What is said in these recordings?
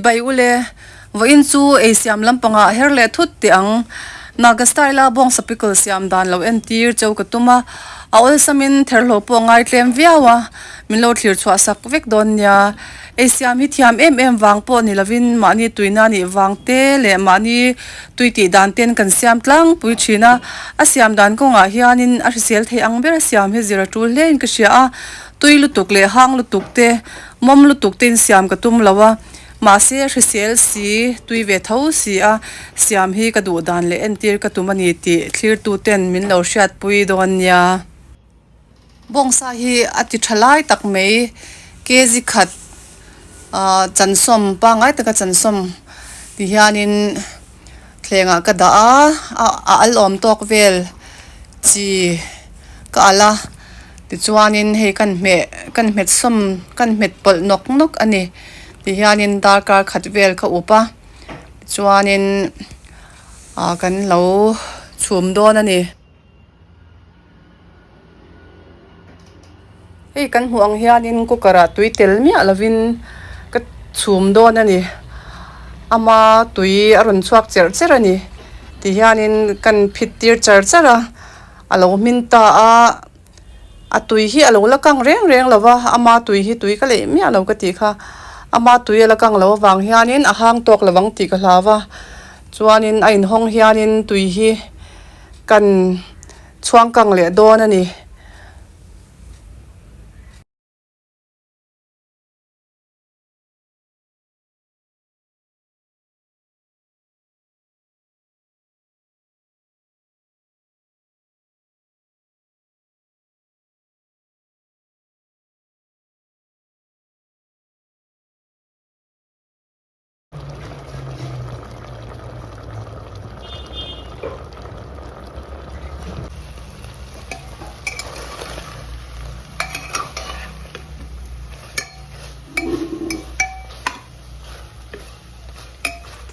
Chibai ule, vawiin chu ei siam lampangah her leh thut teh ang. Naga style a bawngsa pickle siam dan lo entir cheu ka tum a, a awlsamin therhlo pawh a ngaitlem viau a, min lo thlir chhuah sak vek dawn nia. Ei siam hi thiam em em vang pawh ni lovin mahni tuina nih vang te leh mahni tui tih dan ten kan siam tlangpui thin a, a siam dan kawngah hianin a hrisel thei ang ber a siam hi zir a tul hlein ka hria a, tui lutuk leh hang lutuk te, mawm lutuk te in siam ka tum lo a, mahse hrisel si, tui ve tho si a siam hi ka duh dan leh entir ka tum a ni tih thlirtu ten min lo hriatpui dawn nia. Bawngsa hi a ti tha lai tak mai kg khat ah chansawm pangngai taka chansawm ti hianin thlengah ka dah a a al awm tawk vel chi ka alh a tichuanin hei kan hmeh kan hmet sawm kan hmet pawlh nawk nawk a ni ti hianin darkar khat vel ka up a tichuanin ah kan lo chhum dawn a ni. Hei kan hmuh ang hianin cooker ah tui tel miah lovin ka chhum dawn a ni ama tui a rawn chhuak cherh cherh a ni ti hianin kan phit tir char char a a lo hmin ta a a tui hi a lo la kang reng reng lo va ama tui hi tui ka leih miah lo ka tih kha ama tui a la kang loh avang hianin a hang tawk lo ang tih ka hlau va chuanin a inhawng hianin tui hi. Kan chhuang kang leh dawn a ni.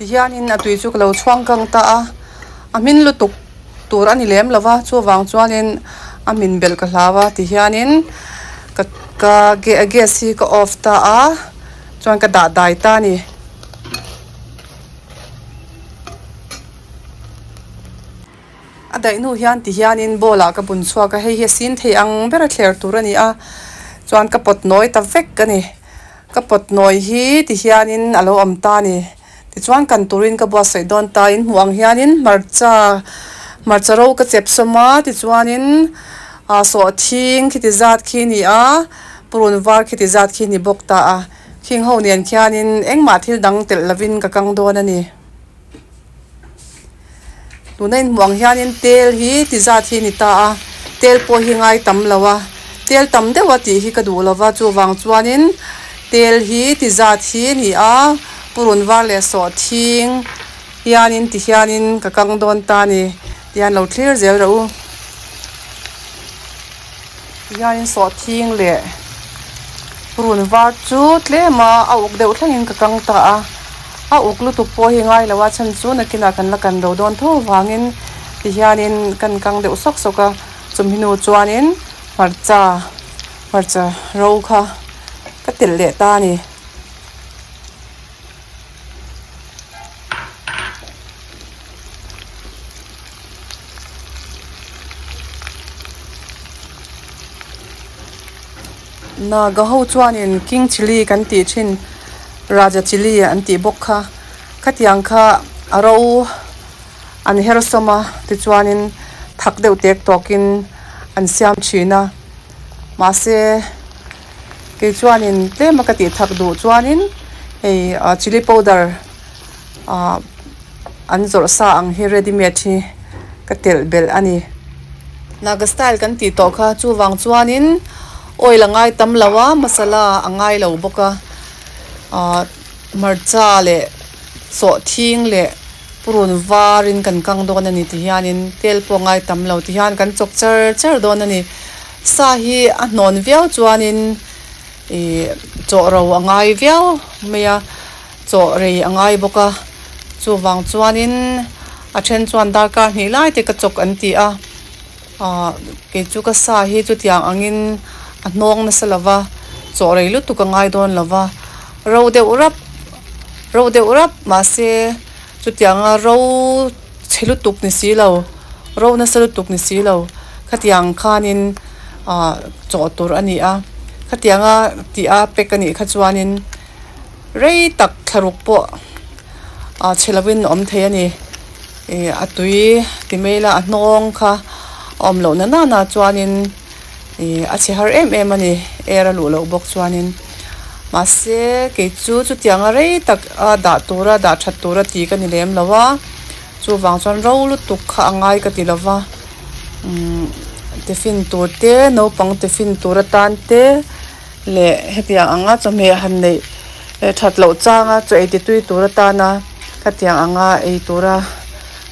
Tihianin a tui chu ka lo chhuang kang ta a, a hmin lutuk tur a ni lem lo va chuvang chuanin a hmin belh ka hlau a tihianin ka ka gas hi ka off ta a. Chuan ka dah dai ta a ni. A daih hnu hian ti hianin ball ah ka bun chhuak a, hei hi a sin thei ang ber a thler tur a ni a, chuan ka pawt nawi ta vek a ni. Ka pawt nawi hi ti hianin a lo awm ta a ni. Tichuan kan turin ka buatsaih dawn ta, in hmuh ang hianin hmarcha hmarcha ro ka chep sawm a, tichuanin ah sawhthing khiti zat khi a ni a, purun var khiti zat khi a ni bawk ta a, khing ho nen khianin engmah thil dang telh lovin ka kang dawn a ni. Tuna inhmuh ang hianin tel hi ti zat hi a ni ta a, tel pawh hi ngai tam lo a, tel tam deuh a tih hi ka duh lo va, chuvang chuanin tel hi ti zat hi a ni a, purun var leh sawhthing hianin ti hianin ka kang dawn ta a ni tihian lo thlir zel rawh u. Tihianin sawhthing leh purun var chu tlem a a uk deuh thlengin ka kang ta a. A uk lutuk pawh hi ngai lo a chhan chu nakinah kan la kan ro dawn tho vangin ti hianin kan kang deuh sawk sawk a chumi hnu chuanin hmarcha hmarcha ro kha ka telh leh ta a ni. Naga ho chuanin king chilli kan tih thin raja chilli an tih bawk kha khatiang kha a ro an her sawm a tichuanin thak deuh tek tawkin an siam thin a mahse kei chuanin tlem a ka tih thak duh chuanin hei ah chilli powder ah an zawrh sa ang hi ready made hi ka telh belh a ni. Naga style kan tih tawh kha chuvang chuanin oil a ngai tam lo a masala a ngai lo bawk a ah hmarcha leh sawhthing leh purun varin kan kang dawn a ni ti hianin tel pawh a ngai tam lo ti hian kan chawk char char dawn a ni sa hi a hnawn viau chuanin ih chawh ro a ngai viau mai a. Chaw rei a ngai bawk a, chuvang chuanin a then chuan darkar hnih lai te ka chawk an ti a, ahh kei chu ka sa hi chutiang angin a hnawng nasa lo va, chaw rei lutuk a ngai dawn lo va, ro deuh rap Ro deuh rap mahse chutianga ro chhe lutuk ni si lo ro nasa lutuk ni si lo khatiang khanin ah chawh tur a ni a khatianga tih a pack a nih kha chuanin rei tak thlaruk pawh ah chhe lovin a awm thei a ni ih a tui ti mai ila a hnawng kha a awm loh na nana chuanin. Ih a chhe har em em a ni air a luh loh bawk chuanin mahse kei chu chutianga rei tak a dah tura dah that tura ti ka ni lem lo a chuvang chuan ro lutuk kha a ngai ka ti lo va umm tiffin tur te naupang tiffin tur atan te leh hetiang anga chawhmeh han neih that loh changa chaw ei ti tui tur atana khatiang anga ei tura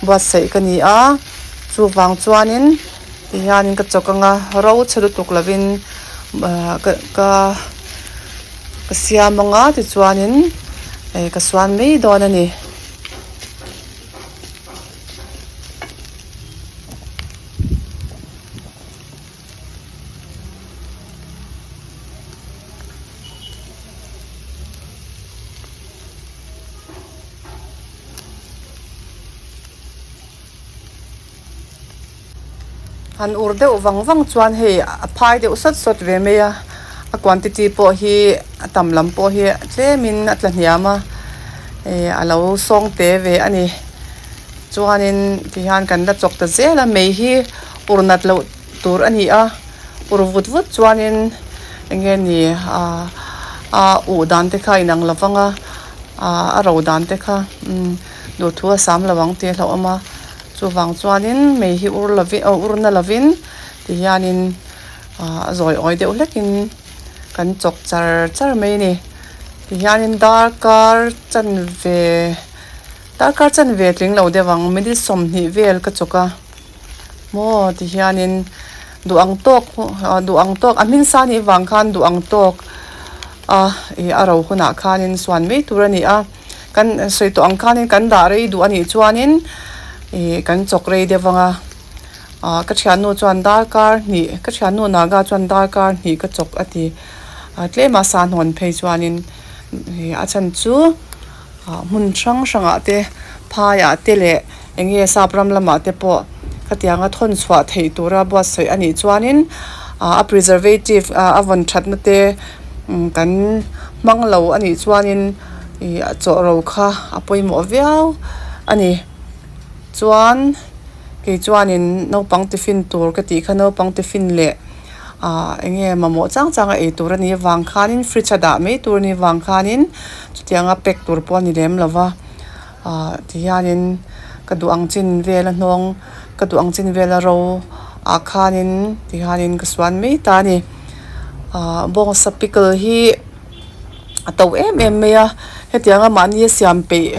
buatsaih ka ni a chuvang chuanin. Tihianin ka chawk anga ro chhe lutuk lovin ahh ka ka ka siam anga tichuanin eh ka suan mai dawn a ni. Han ur deuh vang vang chuan hei a phai deuh sawt sawt ve mai a a quantity pawh hi a tam lam pawh hi tlemin a tla hniam a ih a lo sawng te ve a ni chuanin tihian kan la chawk ta zel a mei hi ur nat loh tur a ni a ur vut vut chuanin eng nge ni ah a uh dan te kha a inang lo vang a ah a ro dan te kha umm duhthu a sam lo ang tih a hlauhawm a. Chuvang chuanin mei hi ur lovin aw ur na lovin tihianin ah a zawi awi deuh hlekin kan chawk char char mai a ni. Tihianin darkar chanve darkar chanve tling lo deuh ang minute 20 vel ka chawk a maw tihianin duh ang tawk ah duh ang tawk a hming sa nih vang khan duh ang tawk a ih a ro hunah khanin suan mai tur a ni a. Kan sawi tawh ang khanin kan dah rei duh a nih chuanin ih kan chawk rei deuh vang a ah ka thiannu chuan darkar hnih ka thiannu naga chuan darkar hnih ka chawk a ti ah tlem a sa hnawn phei chuanin ih a chhan chu ah hmun hrang hrangah te phaiah te leh eng nge sap ram lamah te pawh khatianga thawn chhuah theih tura buatsaih a nih chuanin ah a preservative ah a vawn thatna te kan hmang lo a nih chuanin. Ih a chawh ro kha a pawimawh viau a ni chuan kei chuanin naupang tiffin tur ka tih kha naupang tiffin leh ah eng nge mamawh chang chang a ei tur a nih avang khanin fridge a dah mai tur a nih avang khanin chutianga pack tur pawh a ni lem lo va ah tihianin ka duh ang chin vel a hnawng ka duh ang chin vel a ro ah khanin tihianin ka suan mai ta a ni ah bawngsa pickle hi. A to em em mai a hetianga mahni a siam peih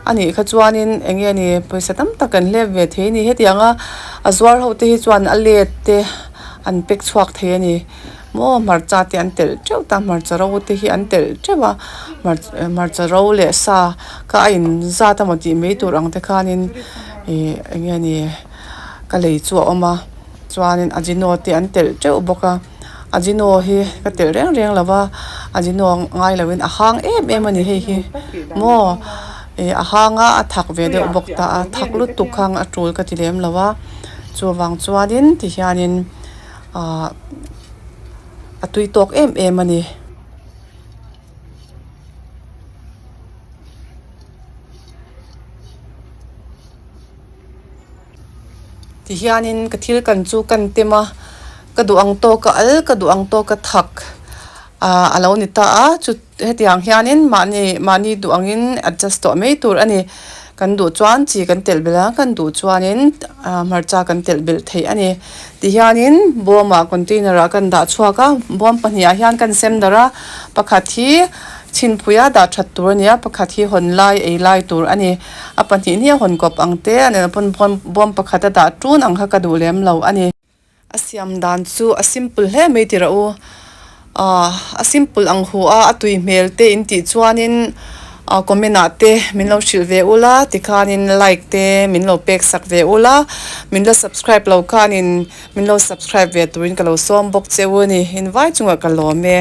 a nih kha chuanin eng nge ni pawisa tam tak kan hlep ve thei a ni hetianga a zuar ho te hi chuan a let te an pack chhuak thei a ni maw hmarcha te an telh teuh ta hmarcha ro te hi an telh teuh a hmarcha ro leh sa kha a in zat emaw tih mai tur ang te khanin ih eng nge ni ka lei chu a awm a chuanin ajino te an telh teuh bawk a. Ajino hi ka telh reng reng lo va ajino ngai lo in a hang em em a ni hei hi maw ih a hang a a thak ve deuh bawk ta a thak lutuk kha a tul ka ti lem lo a chuvang chuanin tihianin ah a tui tawk em em a ni. Tihianin ka thil kan chu kan tem a, ka duh ang tawk a al, ka duh ang tawk a thak ah a lo ni ta a, chu hetiang hianin mahni mahni duh angin adjust tawh mai tur a ni. Kan duh chuan chi kan telh belh a, kan duh chuanin ah hmarcha kan telh belh theih a ni. Tihianin bawmah container ah kan dah chhuak a, bawm pahnihah hian kan sem darh a, pakhat hi chhinphuia dah that tur a ni a, pakhat hi hawn lai ei lai tur a ni. A pahnih hnih a hawn kawp ang te a nen pawn bawm bawm pakhat a dah tun ang kha ka duh lem lo a ni. A siam dan chu a simple hle mai tih rawh u. Ahh a simple ang hu a a tui hmel te in tih chuanin ah comment ah te min lo hrilh ve ula tikhanin like te min lo pek sak ve ula min la subscribe lo khanin min lo subscribe ve turin ka lo sawm bawk che u a ni. Invai chungah ka lawm e.